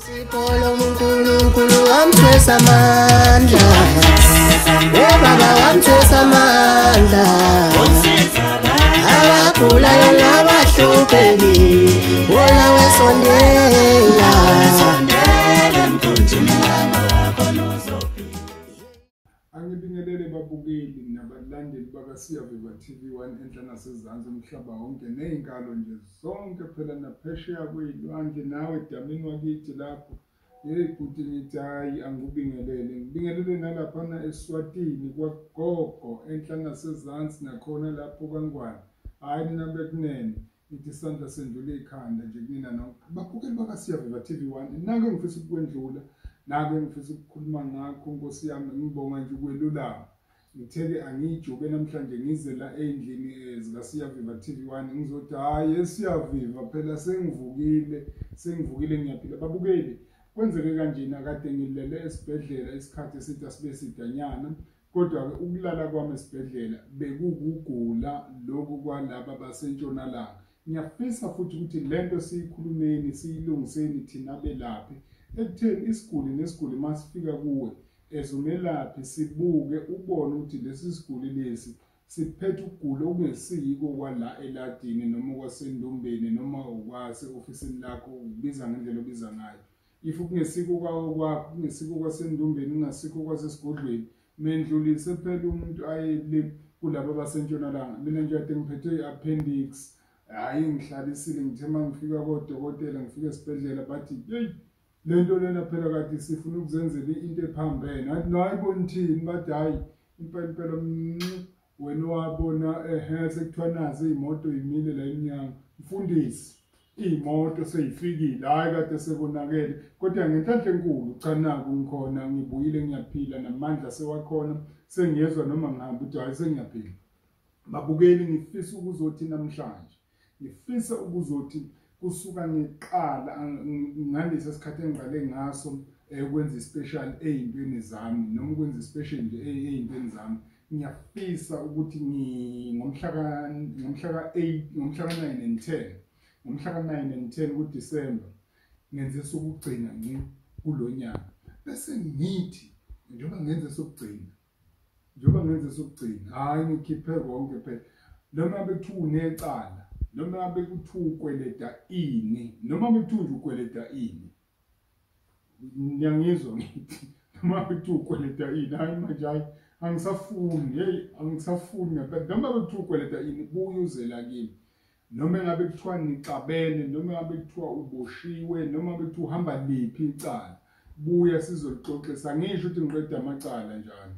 UNkulunkulu wamthwesa amandla, baba wamthwesa amandla, abagulayo nabahluphekile, wona wesondela. Angibingelele babukeli nabalandeli bakaSiyaviva TV1 enhla nasezansi umhlaba wonke nezinkalo nje zonke phela naphesheya kwezilwandle nawe edamini wakithi lapho. Hey bhuti, ngithi hayi angikubingelele, ngibingelele nalaphana eSwatini kwaGogo enhla nasezansi nakhona lapho kaNgwane. Hhayi nina bekunene, ngithi isandla sendlula ikhanda nje kunina nonke. Babukeli bakaSiyaviva TV1, nake ngifisa ukukwendlula, nake ngifisa ukukhuluma ngakho Nkosi yami, ngibonga nje ukwelulama. Ngithe-ke angiyijuke namhlanje ngize la ey'ndlini zikaSiyaviva TV1 ngizothi hhayi eSiyaviva phela sengivukile, sengivukile ngiyaphila. Babukeli, kwenzeke kanjena kade ngilele esibhedlela isikhathi eside asibe sidanyana, kodwa-ke ukulala kwami esibhedlela bekukugula lokhu kwalaba basentshonalanga. Ngiyafisa futhi ukuthi lento siyikhulumeni siyilungiseni thina belaphi ekutheni isiguli nesiguli masifika kuwe as umelaphi sibuke ubone ukuthi lesi siguli lesi siphethe ukugula okungesiyiko kwala eladini noma kwasendumbeni noma okwase-ofisini lakho, ubiza ngendlela obiza ngayo. If kungesiko kwakho, kungesiko kwasendumbeni, kungasikho kwasesigodlweni, mendlulise phela umuntu aye le kulabo abasentshonalanga. Mina nje kade ngiphethe i-appendix, hhayi ngihlalisile, ngithe uma ngifika kodokotela, ngifika esibhedlela bathi yeyi lento lena phela kade sifuna ukuzenzela into ephambene. Ngathi hayi bo nithini? Bathi hhayi impela impela wena wabona ehe sekuthiwa nazi iy'moto yimile la emnyango. Mfundisi, iy'moto seyifikile, hhayi kade sekonakele. Kodwa ngenhlanhla enkulu, cha naku ngikhona, ngibuyile ngiyaphila, namandla sewakhona, sengiyezwa noma ngihamba ukuthi hhayi sengiyaphila. Babukeli, ngifisa ukuzothi namhlanje, ngifisa ukuzothi kusuka ngiqala ngalesi sikhathi engiqale ngaso ukwenza i-special ey'ntweni zami noma ukwenza i-special nje ey'ntweni zami. Ngiyafisa ukuthi ngomhla ka-8, ngomhla ka-9 and 10, ngomhla ka-9 and 10 kuDisemba ngenze sokugcina ngci kulo nyaka. Bese ngithi njengoba ngenze sokugcina, njengoba ngenze sokugcina, hhayi ngikhiphe konke phela. Noma bekuthiwa unecala, noma bekuthiwa ukweleta ini, noma bekuthiwa nje ukweleta ini, ngiyangizwa ngithi noma bekuthiwa ukweleta ini, hhayi manje hhayi angisafuni, hey angisafuni ngempela. Noma bekuthiwa ukweleta ini, buya uze la kimi. Noma engabe kuthiwa nixabene, noma engabe kuthiwa uboshiwe, noma bekuthiwa uhamba liphi icala, buya sizolixoxisa. Ngisho ukuthi ngiqeda amacala njalo,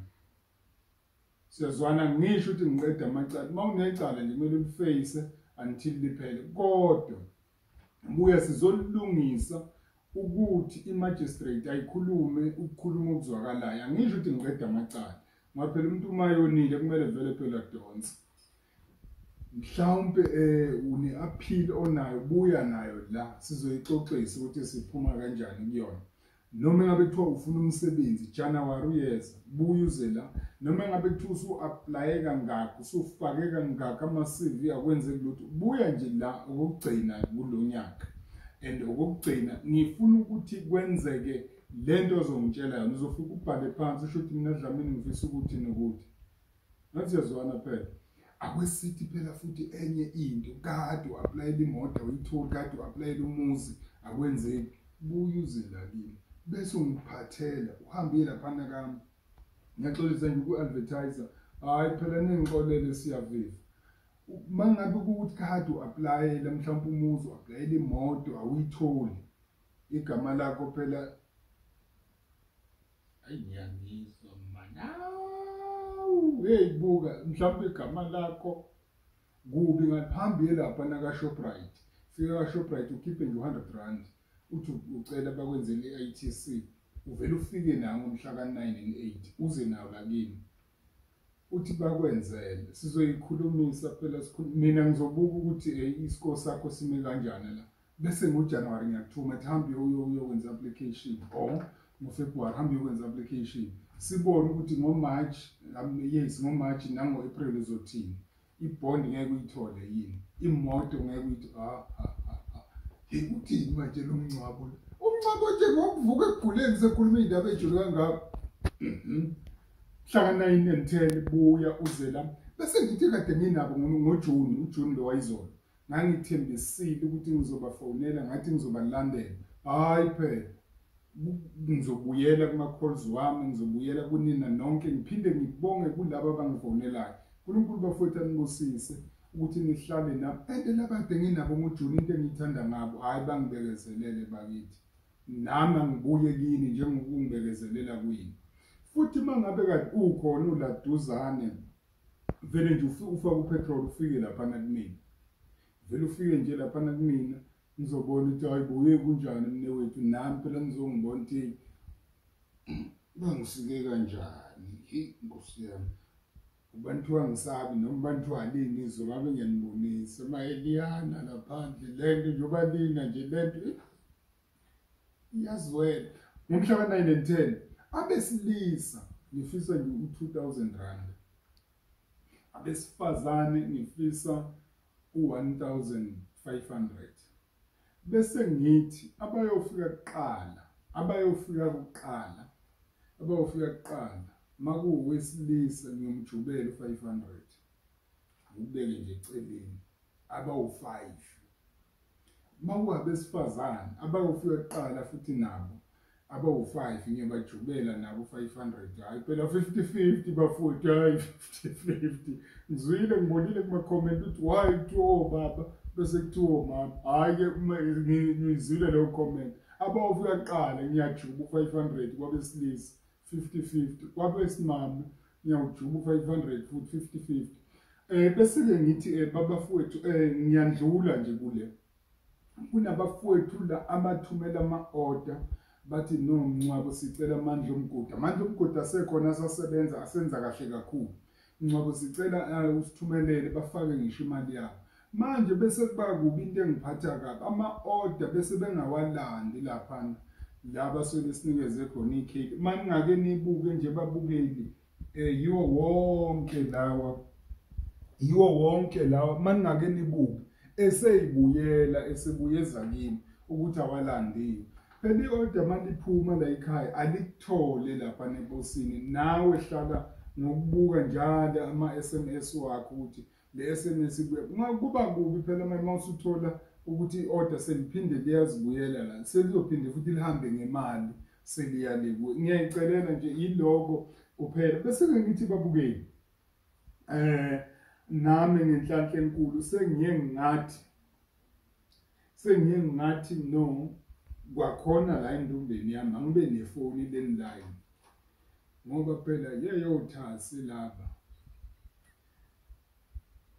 siyazwana, ngisho ukuthi ngiqeda amacala. Uma unecala nje kumele ulifeyise until liphele, kodwa buya sizolilungisa ukuthi i-magistrate ayikhulume ukukhuluma okuzwakalayo. Angisho ukuthi ngiqeda amacala, ngoba phela umuntu uma yonile kumele vele phela adonse. Mhlawumpe une-appeal onayo, buya nayo la sizoyixoxisa ukuthi siphuma kanjani kuyona. Noma engabe kuthiwa ufuna umsebenzi, January uyeza, buya uze la. Noma engabe kuthiwa usu-aplaye kangaka, usufake kangaka ama-CV akwenzeki lutho, buya nje la okokugcina kulo nyaka. And okokugcina ngifuna ukuthi kwenzeke lento ozongitshela yona. Uzofika ubhale phansi usho ukuthi mina Dlamini ngifisa ukuthi nokuthi. Ngathi siyazwana phela. Akwesithi phela futhi enye into, kade u-aplayela imoto awuyitholi, kade u-aplayela umuzi akwenzeki, buya uze la kimi bese ungiphathela, uhambe uye laphana kami. Ngiyaxolisa nje uku-advertiser, hhayi phela ningixolele Siyaviva. Uma ngabe kuwukuthi kade u-aplayela mhlawumpe umuzi, u-aplayela imoto awuyitholi, igama lakho phela, hayi ngiyangizwa mani, awu hey buka mhlawumpe igama lakho kubi ngaphambi lapha naka-Shoprite. Fika ka-Shoprite ukhiphe nje u-100 rand, uthi ucela bakwenzele i-ITC, uvele ufike nawo ngomhla ka-9 and 8 uze nawo la kimi, uthi bakwenzele, sizoyikhulumisa phela. Mina ngizobuka ukuthi i-score sakho sime kanjani la. Bese ngoJanuwari ngiyakuthuma athi hambe uyokwenza application, or ngoFebruary hambe uyokwenza application, sibone ukuthi ngoMarch, yes ngoMarch nango-April uzothini. I-bond ngeke uyithole yini, imoto ngeke uyithole. Uthini manje lo mngcwabo? Umncwabo nje ngokuvuka ekuguleni sekhuluma iy'ndaba ejule kangako. Mhla ka-9 and 10 buya uze la. Bese ngithi kade nginabo ngoJuni, uJuni lo wayizolo. Ngangithembisile ukuthi ngizobafonela, ngathi ngizobalandela. Hayi phela, ngizobuyela kuma-calls wami, ngizobuyela kunina nonke, ngiphinde ngibonge kulabo abangifonelayo. uNkulunkulu bafowethu anibusise ukuthi nihlale nami. And labade nginabo ngoJuni, into engiyithanda ngabo, hayi bangibekezelele bakithi. Nami angibuye kini njengokungibekezelela kuyini. Futhi mangabe kade ukhona uladuzane, vele nje ufake upetrol ufike laphana kumina. Vele ufike nje laphana kumina, ngizobona ukuthi hayi buye kunjani mne wethu, nami phela ngizongibona ukuthi bangisike kanjani. Hey Nkosi yami, ubanthiwa ngisabi noma ubanthiwa lini izobabe ngiyanibonisa mayeliyana laphandle lento njengoba lina nje lento iyazwela. Ngomhla ka-9 and 10 abesilisa ngifisa nje u-2000 rand, abesifazane ngifisa u-1500. Bese ngithi abayofika kuqala, abayofika kuqala makuwesilisa ngiyomjubela u-500, ngikubeke nje eceleni, abawu-5. Makuwabesifazane abayofika kuqala futhi nabo abawu-5 ngiyabajubela nabo 500. Hayi phela 50-50 bafowethu, hayi 50-50. Ngizwile, ngibonile kuma-comment ukuthi why kuthiwa obaba bese kuthiwa omama. Hhayi-ke ngizwile leyo comment. Abayofika kuqala ngiyajuba u-500 kwabesilisa, 50-50. Kwabesimame ngiyawujuba u-500 futhi 50-50. Bese-ke ngithi babafowethu, ngiyandlula nje kule. Kunabafowethu la abathumela ama-order bathi no Mncwabo sicela amandla omgodi. Amandla omgodi asekhona, asasebenza, asenza kahle kakhulu. Mncwabo sicela usithumelele, bafake ngisho imali yabo. Manje bese kuba kubi, into engiphatha kabi, ama-order bese bengawalandi laphana laba suke sinikeze khona ikheli. Maningake nibuke nje babukeli, yiwo wonke lawa, yiwo wonke lawa, maningake nibuke eseyibuyela, esebuyeza kimi ukuthi awalandiwe. Phela i-order maliphuma la ekhaya alikuthole lapha neposini, nawe hlala ngokubuka njalo ama-SMS wakho ukuthi le SMS ibuya. Kuba kubi phela manje usuthola ukuthi i-order seliphinde liyazibuyela la, selizophinde futhi lihambe ngemali seliya le kuwe. Ngiyayicelela nje yiloko kuphela. Bese-ke ngithi babukeli, nami ngenhlanhla enkulu sengiye ngathi no, kwakhona la endumbeni yami angibe nefoni landline, ngoba phela yeyothasi lapha.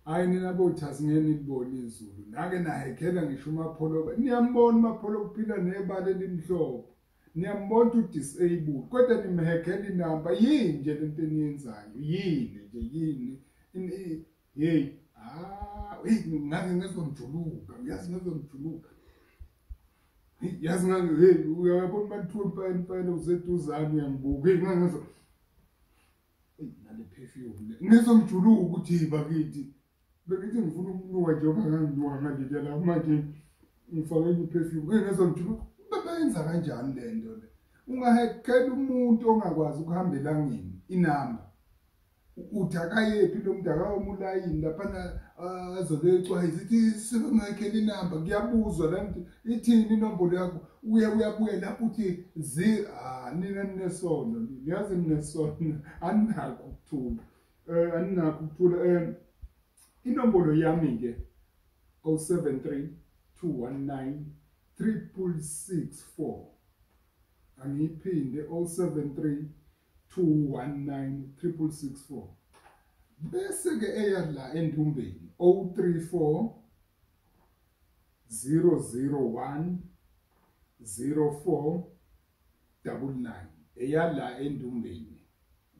Hayi nina bothasi ngeke nilibone izulu, nake nahekhela ngisho uMapholoba. Niyambona uMapholoba uphila nebala elimhlophe, niyambona u-disabled, kodwa nimhekhela inamba. Yini nje lento eniyenzayo? Yini nje, yini? Hey, hey, ngake ngezomjuluka, uyazi ngezomjuluka. Yazi ngake, hey, uyabona bathiwa impela impela useduzane uyangibuka. Hey, ngake nale perfume ngezomjuluka ukuthi bakithi bekithi ngifuna ukunuka njengoba nganginuka ngaleliya la, manje ngifake enye perfume ngezomjuluka. Bayenza kanjani le nto le? Ungahekhela umuntu ongakwazi ukuhamba elangeni inamba, uthi akayephi lo muntu, akawomulayini laphana azobe ecwayiza ithi sebengakhela inamba. Kuyabuzwa la nto, ithini inombolo yakho? Uyabuya lapho uthi nina ninesono, niyazi ninesono, aninakho ukuthula, aninakho ukuthula. Inombolo yami-ke 073 219 3664. Angiyiphinde, 073 219 3664. Bese-ke eya la endumbeni 034 001 04 99. Eya la endumbeni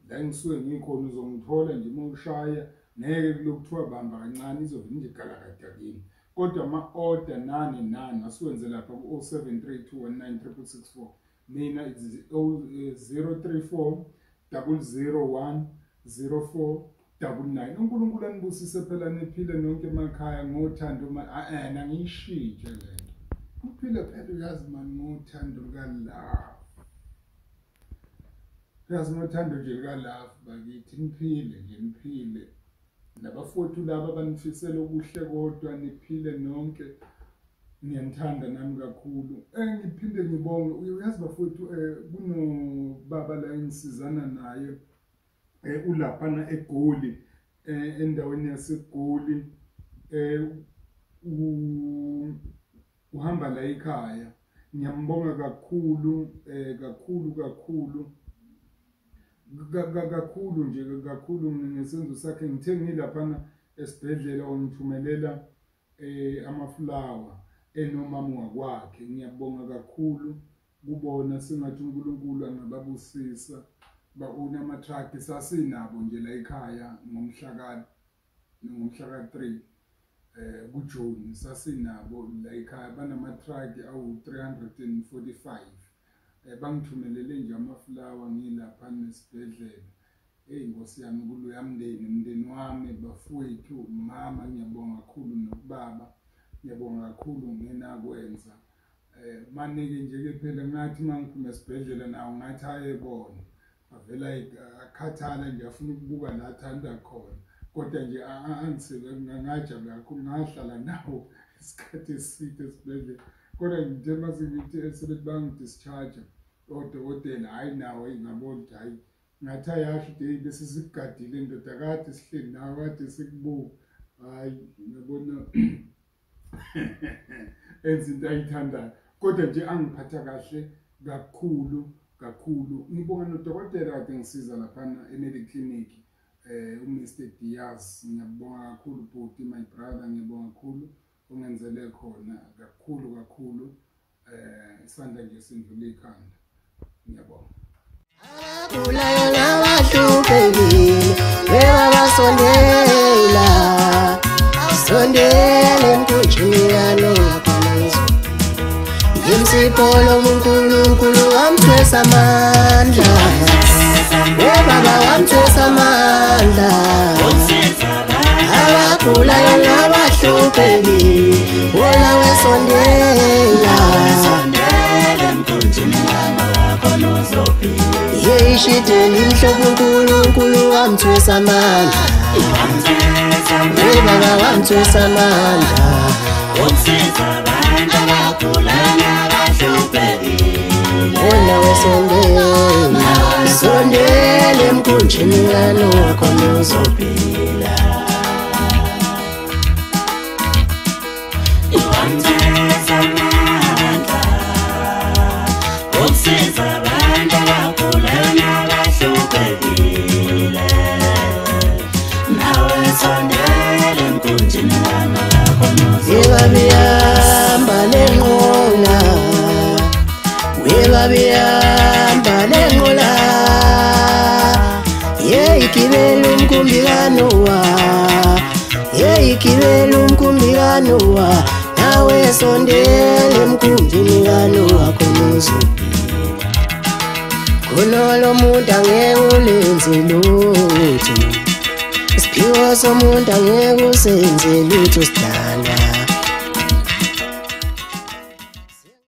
la ngisuke ngikhona, uzongithola nje uma ushaya, ngeke kulokuthiwa bamba kancane, izovele nje galakada kimi. Kodwa ama-order nani nani asiwenze lapha ku-073 219 3664. Mina it's 034 001 04 99. uNkulunkulu anibusise phela, niphile nonke emakhaya ngothando. Angiyishintshe lento. Kuphile phela uyazi mani ngothando luka-love. Uyazi ngothando nje luka-love bakithi, niphile nje niphile. Nabafowethu laba abanifisela okuhle kodwa niphile nonke. Ngiyanithanda nami kakhulu. Ngiphinde ngibonge, uyazi bafowethu kunobaba la engisizana naye ulaphana eGoli, endaweni yaseGoli, uhamba la ekhaya. Ngiyambonga kakhulu kakhulu kakhulu kakhulu nje kakhulu ngesenzo sakhe. Ngithe ngilaphana esibhedlela wangithumelela amafulawa enomama wakwakhe. Ngiyabonga kakhulu kubona, sengathi uNkulunkulu angababusisa. Ba-own ama-truck sasinabo nje la ekhaya ngomhla ka-3 kuJune, sasinabo la ekhaya, banama-truck awu-345. Bangithumelele nje amafulawa ngilapha nesibhedlela. Eyi Nkosi yami, kuloya mndeni, mndeni wami, bafowethu, mama, ngiyabonga kakhulu, nokubaba ngiyabonga kakhulu ngenakwenza. Manike nje-ke phela ngathi uma ngiphuma esibhedlela nawo ngathi ayebona avela akhathala nje afuna ukubuka la athanda khona, kodwa nje ngajabula kakhulu, ngahlala nawo isikhathi eside esibhedlela. Kodwa ngithe mase ngithi sebethi bangi-discharge odokotela, hhayi nawo ngabona ukuthi hhayi, ngathi ayasho ukuthi heyi bese sikugadile ndoda, kade sihleli nawe, kade sikubuka. Hhayi ngiyabona enza into ayithandayo, kodwa nje angiphatha kahle kakhulu kakhulu. Ngibonga nodokotela kade ngisiza laphana eMedi-Clinic, uMr Diaz, ngiyabonga kakhulu bhuti, my brother, ngiyabonga kakhulu ongenzele khona kakhulu kakhulu. Isandla nje sindlula ikhanda, ngiyabonga. Abagulayo nabahluphekile bebabasondela, sondela emkhunjini kaNowa khona ngemsipho lobuNkulunkulu wamthwesa amandla, webaba wamthwesa amandla. Abagulayo nabahluphekile wona wesondela, yeyishide limhlophe uNkulunkulu wamthwesa amandla, webaba wamthwesa amandla. Wona wesondela, sondela emkhunjini kaNowa khona uzophila. Webabihamba nenqola, webabihamba nenqola, yeyigibela umkhumbi kaNowa, yeyigibela umkhumbi kaNowa, nawe sondela emkhunjini kaNowa khona uzophila. Kunolo muntu angeke ulenze lutho, isiphiwo somuntu angeke usenze lutho sidala.